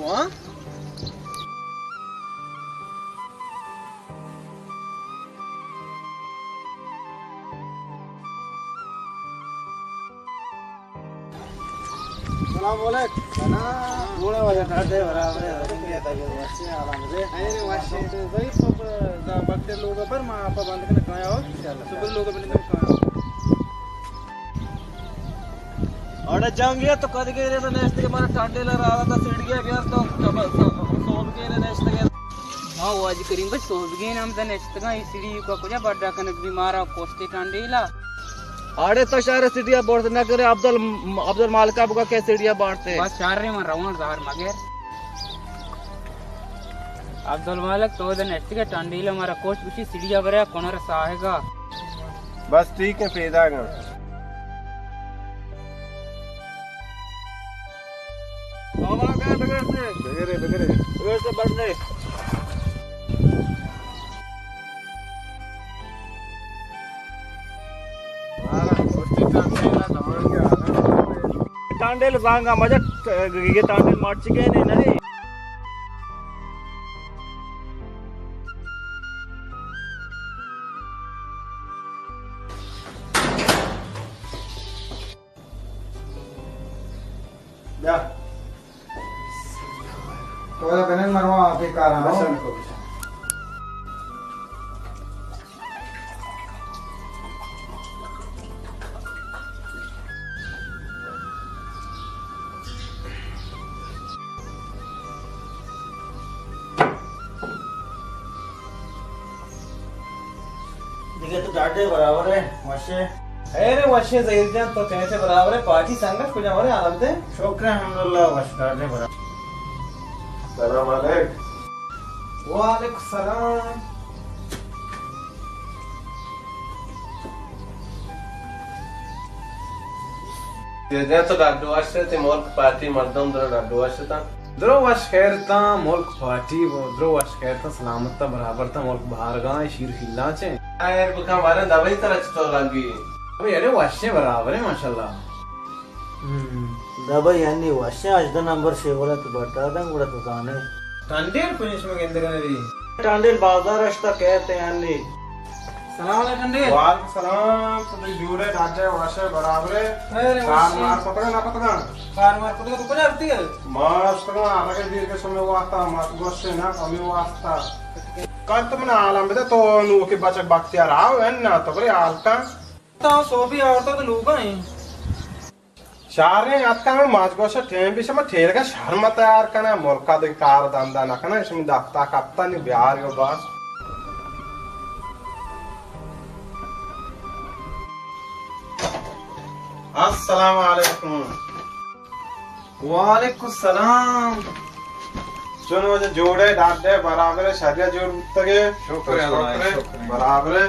ہاں؟ سلام علیکم۔ سلام۔ گوڑا واجہ ٹاٹے برابر ہے، رنگے تاکہ وشے آرام دے۔ اے رے وشے۔ ضعیف تو بکتے لوگ پر ما آپ بند کر کایا ہو۔ انشاءاللہ۔ سپر لوگ بند کر کایا ہو۔ اڑے جنگے تو کد گئے رے تو نیشت کے مارا ٹانڈے لا رہا تھا سیڑھی ہے بیار تو کب سوب کے رے نیشت کے۔ ما واجی کریم بس سوب کے نام تھا نیشت کا اسی لیے کو کجا بڑا کنک بیمارا کوستے ٹانڈے لا۔ آڑے تو شہر سیڑھیا بڑھتے نہ کرے، عبدال، عبدال مالکا بگا کہ سیڑھیا بڑھتے۔ بس شہر رے من روان زہر مگر۔ عبدال مالک تو دن اشتگے ٹانڈیلا مارا کوش گوشی سیڑھیا برے کنر ساہگا۔ بس ٹھیک ہے، پیدا گا۔ بابا گئے بغیر سے۔ بغیر، بغیر۔ بغیر سے بڑھنے۔ ٹانڈیل زانگا مجا، یہ ٹانڈیل مارچ گئے نے نہیں۔ بیا۔ تو بنن مروا آپ کارا۔ دیگہ تو ڈاڈے برابر ہے، وشے۔ اے رے وشے ظہیر جان، تو چیچے برابر ہے، پارٹی سنگت کجا ورے عالم دے؟ شکر الحمدللہ، وش ڈاڈے برابر۔ سلام علیک۔ وعلیکم السلام۔ دیدے تو ڈاڈو وش تے ملک پارٹی مردم در ڈاڈو وش تا۔ درو وش خیر تاں، ملک پارٹی و درو وش خیر تاں، سلامت تاں، برابر تاں، ملک بہارگاہ شیر خیلاں چے۔ خیر بکن بارے دبئی ترا چطور لگی؟ ابھی اڑے وشیں برابر ہیں ماشاءاللہ۔ ہم، دبئی انی وشیں ہژدہ نمبر شیولا تو بٹا دن گڑا تو زانے۔ ٹنڈیل کجا شما گندگ نہ بی؟ ٹنڈیل بازار اشتا کہتے انی۔ سلام علیکم ٹنڈیل۔ وعلیکم سلام، تو جوڑے ڈاڈے وشے برابرے؟ خیر کار وشے۔ مار پتگا نہ پتگا؟ کار مار پتگا تو کجا رہتی ہے؟ ما اشتگا آرگے دیر کے سمے واسطہ، مات گوشے نا کمی واسطہ۔ کل تو من عالم بدے تو نو کے بچک بختیار آو ہے نا تو بری حال کا۔ تا سو بھی آورتا تو لوگا ہیں۔ شاریں اتکاں ماچ گوشہ ٹیم بی شما ٹھیلگا شرم تیار کناں، ملکا دگہ کار دندا نہ کناں، شما دفتا کپتا نی بیار گو باس۔ السلام علیکم۔ وعلیکم السلام۔ چون وجہ جوڑے ڈاڈے برابر شریعت جوڑ بوتگے؟ شکر اللہ، شکر۔ برابر۔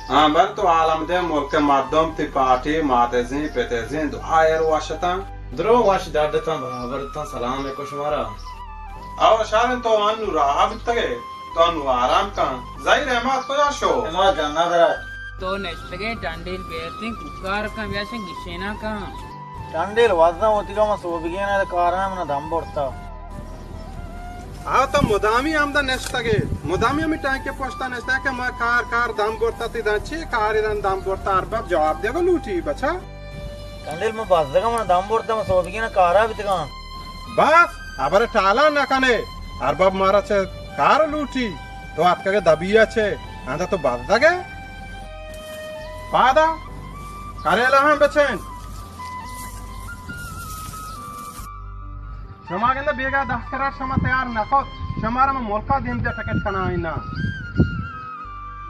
ہاں، بل تو عالم دے ملک مردم تی پارٹی ماتزیں پتزیں دعا ایر وشتاں۔ درو وش ڈڈتاں برابر تاں، سلام کو شمارا۔ او شارن تو انو راہ بتگے، تو انو آرام کن۔ ظہیر احمد کجا شو؟ احمد جان نہ درا۔ تو نشتگے ٹنڈیل بیتیں کوکار کن بیاشن گشینا کن۔ ٹنڈیل وزن ہوتی کا من سوبگین کارا من دم برتا۔ آ تو مدامی ہمدا نشتگے، مدامی ہمیں ٹینکے پشتا نشتگے کہ ما کار کار دم برتا، تی دن چی کاری دن دم برتا، ارباب جواب دیگا لوٹی بچا۔ کنڈیل من بزگا من دم برتا، من سوبگین کارا بیتگا۔ بس، ابر ٹالان نہ کنے، ارباب مارا چہ کار لوٹی، تو اتکگے دبیا چے، اندا تو بزگے؟ پادا، کریلا ہم بچین۔ شما گندہ بیگا دہ کرا شما تیار نہ کت، شما را من ملکا دیم دے ٹکٹ کنائینا۔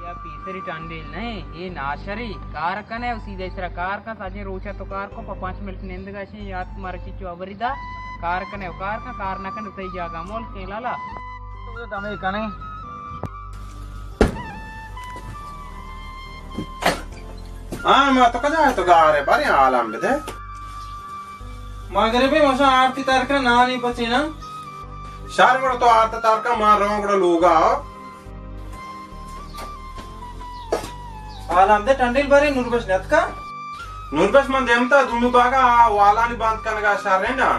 یا پیسری ٹنڈیل نہیں، اے ناشری کار کنے و سیدھا اس طرح کار کا ساجے روچا تو کار کو پا پانچ منٹ نندگا شے یاد مارا چیچو ابری دا کار کنے و کار کا کار نہ کنے تئی جاگا ملک کے لالا۔ تو دمے کنے۔ ہاں، ما تو کجا ہے تو گارے، بارے عالم بدے۔ مغربی مشا آرتی ترکا نانی پچینا۔ شہر گڑا تو آرت ترکا ما روں گڑا لوگا۔ حال ہم دے ٹنڈیل بارے نور بش نتکا۔ نوربخش، من دیمتا دومی باگا آ والانی بند کنگا شریں نا۔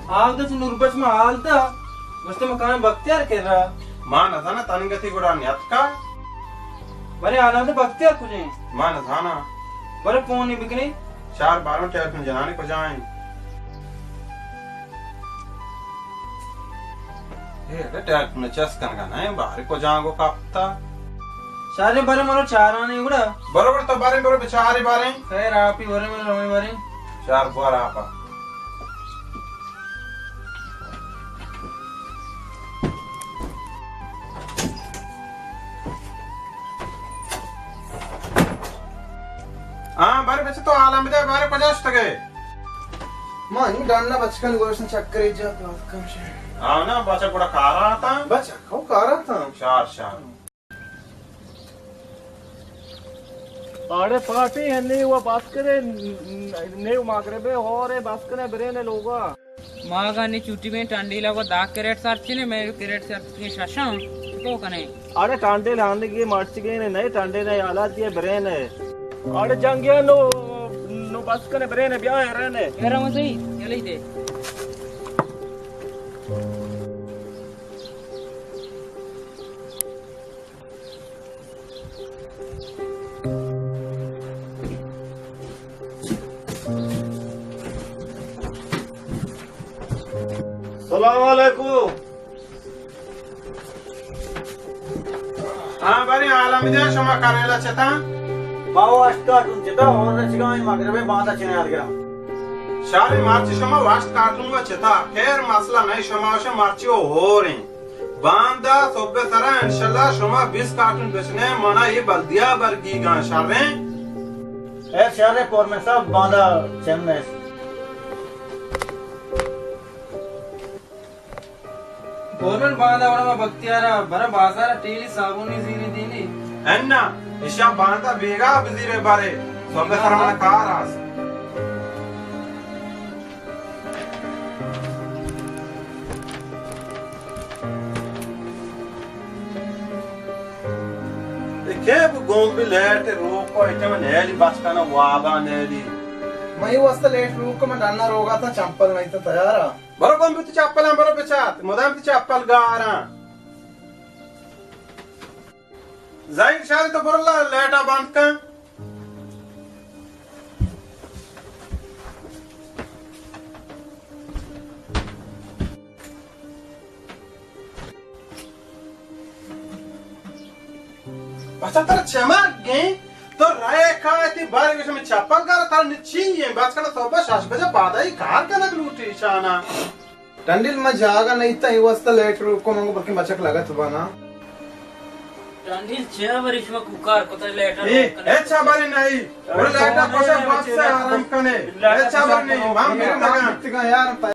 آ دس نوربخش، من حال دا، گوشتے من کاں بختیار کرا۔ ما نزانا تنگتی گڑا نیتکا۔ بلے حالانکہ بختیار کجیں؟ ما نزانا۔ بلے فون نہیں بکنے۔ چار باروں ٹیلیفون جنانی کجائیں۔ اے، اڑے ٹیلیفون چست کنگا نہ، بارے کجاں گو کپتا۔ شارے بارے مرو چارانے گڑا۔ برو گڑا تو بارے برو بچارے بارے۔ خیر آپی برے مرو رویں بارے۔ چار بار آپا۔ ہاں، بارے بچے تو عالم دے، بارے کجا شتگے؟ ما این ڈنّا بچکانی گورشن چکرے جا، تو کم شے۔ ہاں نا، بچک گڑا کارا آتا؟ بچک، ہو کارا آتا۔ شار، شار۔ اڑے پارٹی ہنی و بس کرے، نیو مغربے ہورے بس کرے برے نے لوگا۔ ما گانی چھٹی میں ٹنڈیلا کو دا کریٹ سرچنے، میں کریٹ سرچنے ششاں، تو کنے۔ اڑے ٹنڈیل ہنگی مرچگے نے، نئے ٹنڈیل نے حالات دیے برے نے۔ اڑے جنگیا نو، نو بس کنے برے نے، بیا رہنے۔ میرا مزئی، چلی دے۔ السلام علیکم۔ ہاں، بری عالم دے، شما کریلا چتا؟ ما واشت کارٹون چتا، اور رچگاں مغربے باندا چنے آلگرا۔ شاری مرچی شما واشت کارٹون و چتا، خیر مسئلہ نہیں، شما وش مرچی و ہوریں۔ باندا صبح سرا انشاءاللہ شما بیست کارٹون بچنے، منا یہ بلدیا برگیگاں شریں۔ اے شریں فورمن صاحب، باندا چن میں۔ فورمن، باندا وڑا ما بختیارا برا بازار ٹیلی صابونی زیری دینی۔ انا، اشا باندا بیگا بزیرے بارے، صبح سرا منا کار آس۔ اے کیپ گوم بی لیٹ روک کو ایٹم نیلی بچکانا وابا نیلی۔ میں واسطہ لیٹ روک کو، من ڈنا روگا تا، چمپل نہیں تا تیارا۔ برو گوم بی تو چپل ہم برو بچات، مدام تو چپل گارا۔ ظاہر شاہ تو برلا لیٹا بند کن۔ بچا ترا چمک گئے تو رائے کھائے تی بارے گوش میں چپل کر تر نچی ہے بس کنا صبح شش بجے بعد ہی کار کنک لوٹی شانا۔ ٹنڈیل، ما جاگہ نہیں تا، اے واسطہ لیٹ روک کو، منگو بلکہ بچک لگت بانا۔ ٹنڈیل، چیا بری شما کوکار کتا لیٹ روک کنے؟ اے، اچھا بری نہیں۔ اور لیٹ کو سے بات سے آرام کنے۔ اچھا بری نہیں، ہم میرے لگا۔ یار،